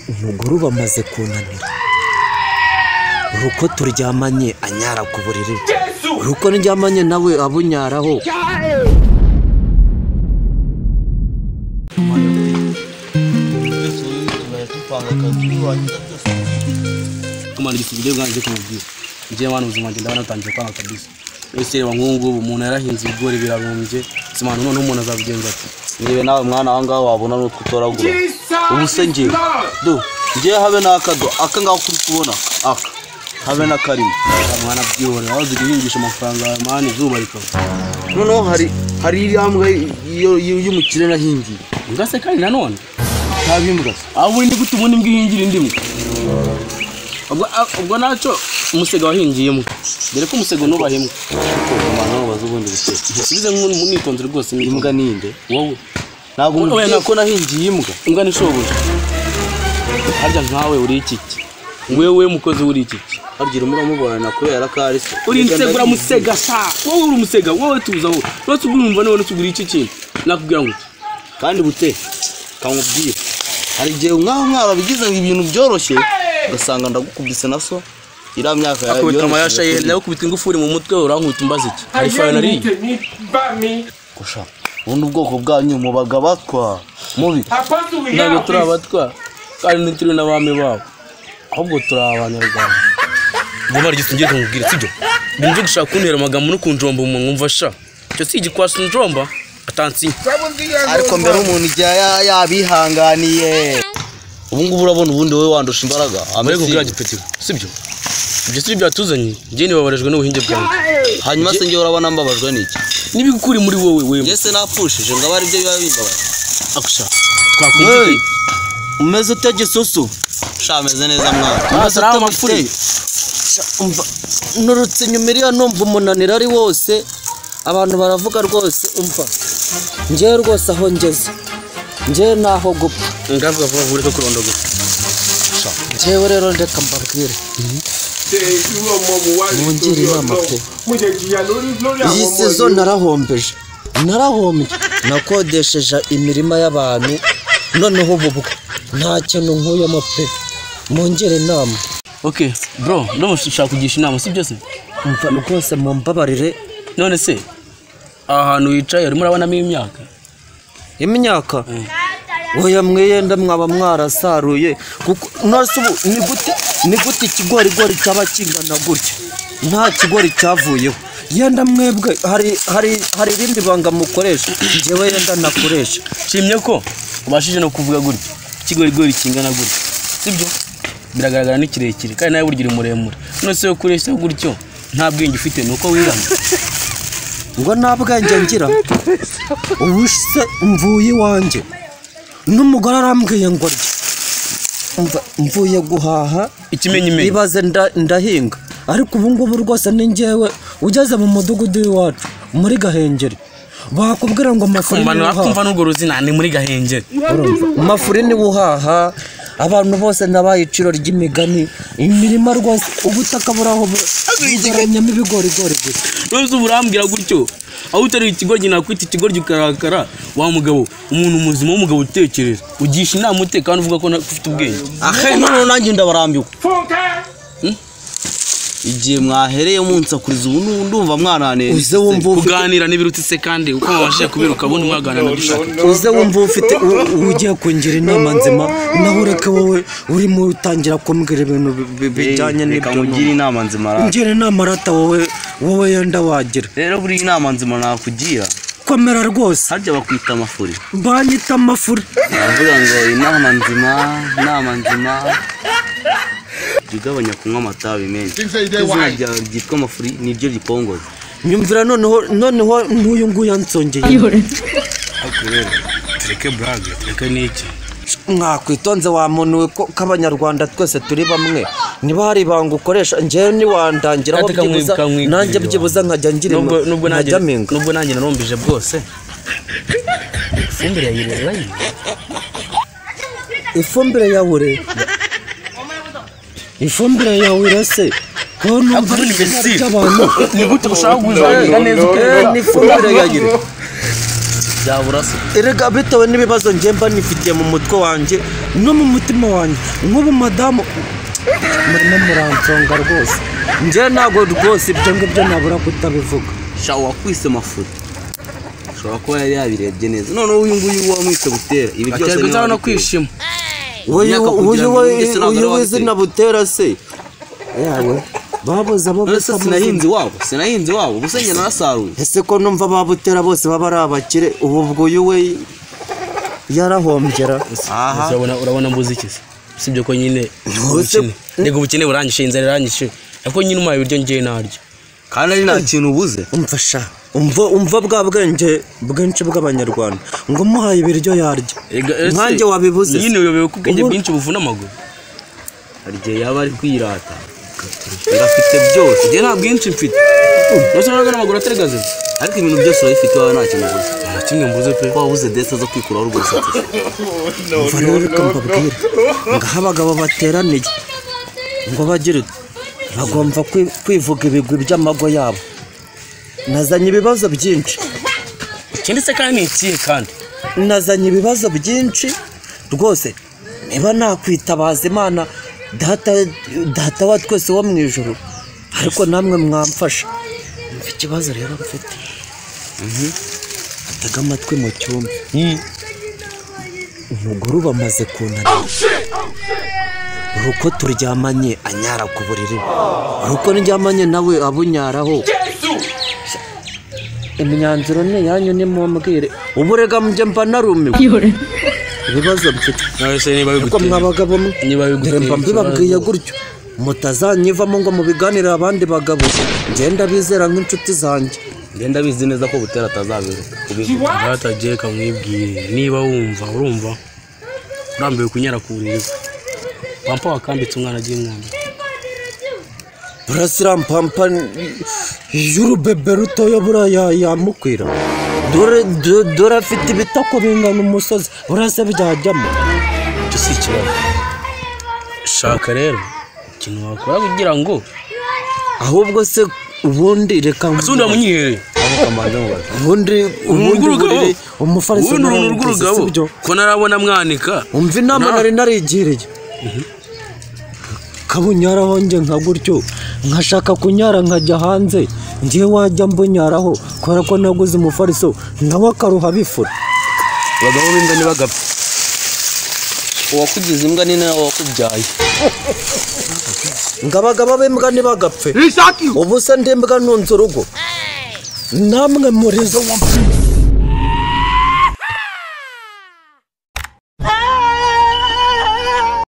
Umugore bamaze kunanira. Uruko turyamanye anyara ku buriri. Uruko ndyamanye nawe abunyaraho. Kumara igisubire bwanjye kumubwira. Ngiye mwana ubuzima ngenda banatangiye kwanga kabisa. Ese reba nkungu umuntu yarahinze ibigori birarumbye. Simana none umuntu azabigenza ati. Nibe nawe mwana aho ngaho wabona n'utwo utoragura. Ubu se ngiye. Do, ngiye habe nakado aka ngaho kuri kubona aka. Habe nakarimo. Mwana byibone wazi guhingisha amafaranga mani izuba rikava. Noneho hari iriya iyo y'umukire nahingiye. Ngase kandi nanone ntabimbwa. Abo ndi gute ubundi mbwihingira indimwe. Ubwo nacyo umusega wahingiyemo. Dore ko umusego nubahemwe. Mwana baza ubundi bise. Subize nk'umwitonzi rwose imbwa ninde? Wowe. Ntabwo umbwiye ko nahingiye imbwa. Imbwa nishoboje. Harya nkawe uri iki? Wewe mukozi uri iki? Harya muramubona kubera ko ari se. Uri insegura musega sa. Wowe uri umusega, wowe tuza wowe. Rwose urumva none tugura iki kintu. Nakubwira ngo kandi bute kamubwira. Hari igihe nkaho mwarabigize ibintu byoroshye ugasanga ndagukubise na so ira myaka yawe akubita amayasha ye nawe kubita ingufuri mu mutwe urankubita umbaza iki hari fayo nari gusha ubundi ubwoko bwanyu mubaga batwa mubi ntabwo turi abatwa kandi ntituri n'abami babo ahubwo turi abanyarwanda ngoma ryisungiye kumubwira sibyo binje gushaka kuntera amagambo no kunjomba umuntu nkumva sha cyo si igikwasi njomba atansi ariko mbere umuntu igihe yabihanganiye ubu ngubu urabona ubundi wowe wandusha imbaraga amurego bwa gipeti sibyo ibyo si byatuzanye ngiye nibabarejwe n'ubuhinge bwanjye hanyuma se ngiye urabona mbabajwe n'iki nibigukuri muri wowe wewe yese napfushije ngo abari byo biba bimbabaje akusha twakumva umeze ute gisusu sha meze neza mwana asalamu mafuri umva nurutse nyuma iriya numva umunaniro ari wose abantu baravuga rwose umva ngiye rwose aho ngeze ngiye naho gupfa ngavuga vuba vuba ko kurondogora ngewe rero ndeka mbabwire mungire inama pe iyi sezo narahombeje narahombye nakodesheje imirima y'abantu noneho ubu nta kintu nkuyemo pe mungire inama okay bro ndumushaka kugisha inama si byose umva rwose mumbabarire none se aha hantu wicaye urimo urabonamo imyaka imyaka oya mwiyenda mwaba mwarasaruye kuko nose ubu ni gute ikigorigori cyaba kingana gutya nta kigori cyavuyeho yenda mwebwe hari irindi banga mukoresha njyewe yenda nakoresha nshimye ko ubashije no kuvuga gutya ikigorigori kingana gutya sibyo biragaragara ni kirekire kandi nawe burya uri muremure none se ukoresha gutyo nta bwenge ufite nuko wirana ngo nta bwenge ngira ubu se mvuye iwanjye n'umugore arambwiye ngo rya mvuye guhaha ikimenyimenyi ibaze ndahinga ariko ubu ngubu rwose ni njyewe ugeze mu mudugudu w'iwacu muri Gahengeri bakubwira ngo amafuri niwe uhaha kumva n'urwo ruzina ni muri Gahengeri amafuri niwe uhaha abantu bose nabaye iciro ry'imigani imirima rwose ubutaka buraho bugaranyamo ibigorigori gusa none ubu urambwira gutyo aho utari ikigoryi nakwita ikigoryi ukarakara wa mugabo umuntu muzima w'umugabo utekereza ugisha inama ute kandi uvuga ko ufite ubwenge ahe none nanjye ndabarambiwe igihe mwahereye munsakuriza ubu ndumva mwananeye uze wumva kuganira n'ibirutse se kandi uko mubashije kubiruka ubundi mwaganira nabyo uze wumva ufite ugiye kungira inama nzima naho ureke wowe urimo utangira kumbwira ibintu bijyanye n'ibyo ngira inama nzima rata ngira inama rata wowe yenda wagira rero buri inama nzima nakugira komera rwose harya bakwita amafuri banyita amafuri baravuga ngo inama nzima inama nzima ugabanya kunywa amatabi menshi izina ryawe ryitwa amafuri niryo rikongoza nyumvira noneho n'uyu nguyu ansongeye tureke burage tureke n'iki mwakwitonze wa muntu we ko abanyarwanda twese turi bamwe niba hari ibanga ukoresha njyewe ntiwandangiraho byibuza nanjye byibuza nkajya ngira nkajya mpinga nubwo nanjye narumbije bwose ifumbire ya ure ifumbire ya ure ifumbire ya ure se ko numva ni gute ushaka kuzagira neza ni ifumbire ya ure Byabura se. Erega bitewe n'ibibazo njye mba nifitiye mu mutwe wanjye no mu mutima wanjye. Nk'ubu madamu murimo muransonga rwose. Njye ntabwo rwose ibyo ngibyo nabura kutabivuga. Sha wakwise mafuta. Ushobora kuba yari yabirebye neza. Noneho uyu nguyu wamwise Butera. Ibi byose ni no kwishima. Uyu w'izina Butera se. Yawe babuze abo bita sinahinzi wabo ubuse njye narasaruye. Ese ko numva babutera bose baba ari abakire, ubu ubwo uyu we yarahombyera. Aha urabona mbuze iki se? Sibyo ko nyine ndego ubukene buranyishe, inzara iranyishe, ariko nyine umaye ibiryo ngiye naryo kandi ari nta kintu ubuze. Umva sha, umva bwa bwenge bwinshi bw'abanyarwanda ngo muhaye ibiryo yarya. Nkanjye wabibuze nyine uyobewe ko ubwenge bwinshi buvuna amaguru. Hari igihe yaba ari kwirata ngafite byose, njye nta bwinshi mfite. Nose nabwo n'amaguru ateregaze, ariko ibintu byose urabifite wawe nta kintu ubuze. Nta kimwe mbuze pe. Ko wabuze desa zo kwikuraho rwose. Umva rero reka mbabwire, ngaho abagabo bateraniye ngo bagire bagomba kwivuga ibigwi by'amago yabo. Nazanye ibibazo byinshi. Ikindi se kandi ni ikihe kandi? Nazanye ibibazo byinshi rwose. Niba nakwitabaza Imana data wa twese wo mu ijuru, ariko namwe mwamfasha. Ikibazo rero mfite, atega amatwi mu cyumba. Umugore bamaze kunanira, uko turyamanye anyara ku buriri, uko ndyamanye nawe abunyaraho. Imyanzuro ni yanyu nimumbwire. Ubu rega mujye mba narumiwe. Ibibazo mfite ariko mwabagabo mwe mba mbibabwiye gutyo, mutazanyivamo ngo mubiganire abandi bagabo. Ngenda bizera nk'inshuti zanjye. Ngenda bizi neza ko Butera atazabireka kubivuga. Data kamwibwire niba wumva urumva urambiwe kunyara ku buriri. Pampa wakambitse umwana agiye mwambika. Burasira pampa y'urubebe rutoya buriya yamukwira. Dore afite ibitako bingana umusozi, burasa byajyamo. Icyo si ikibazo. Shaka rero ikintu wakora kugira ngo ahubwo se ubundi reka ubundi wamunyihereye. Ubundi umufariso rw'urugabo ko narabona mwanika. Umva inama nari narigiriye. Kabunyaraho nge nka gutyo, nkashaka kunyara nkajya hanze, ngiye wajya mbunyaraho kubera ko naguze umufariso nawe akaruha bifura. Abagabo b'imbwa ntibagapfe. Uwakugize imbwa ni nawe wakubyaye. Ngo abagabo b'imbwa ntibagapfe. Ubu se ndi imbwa ntunze urugo. Namwe muri zo.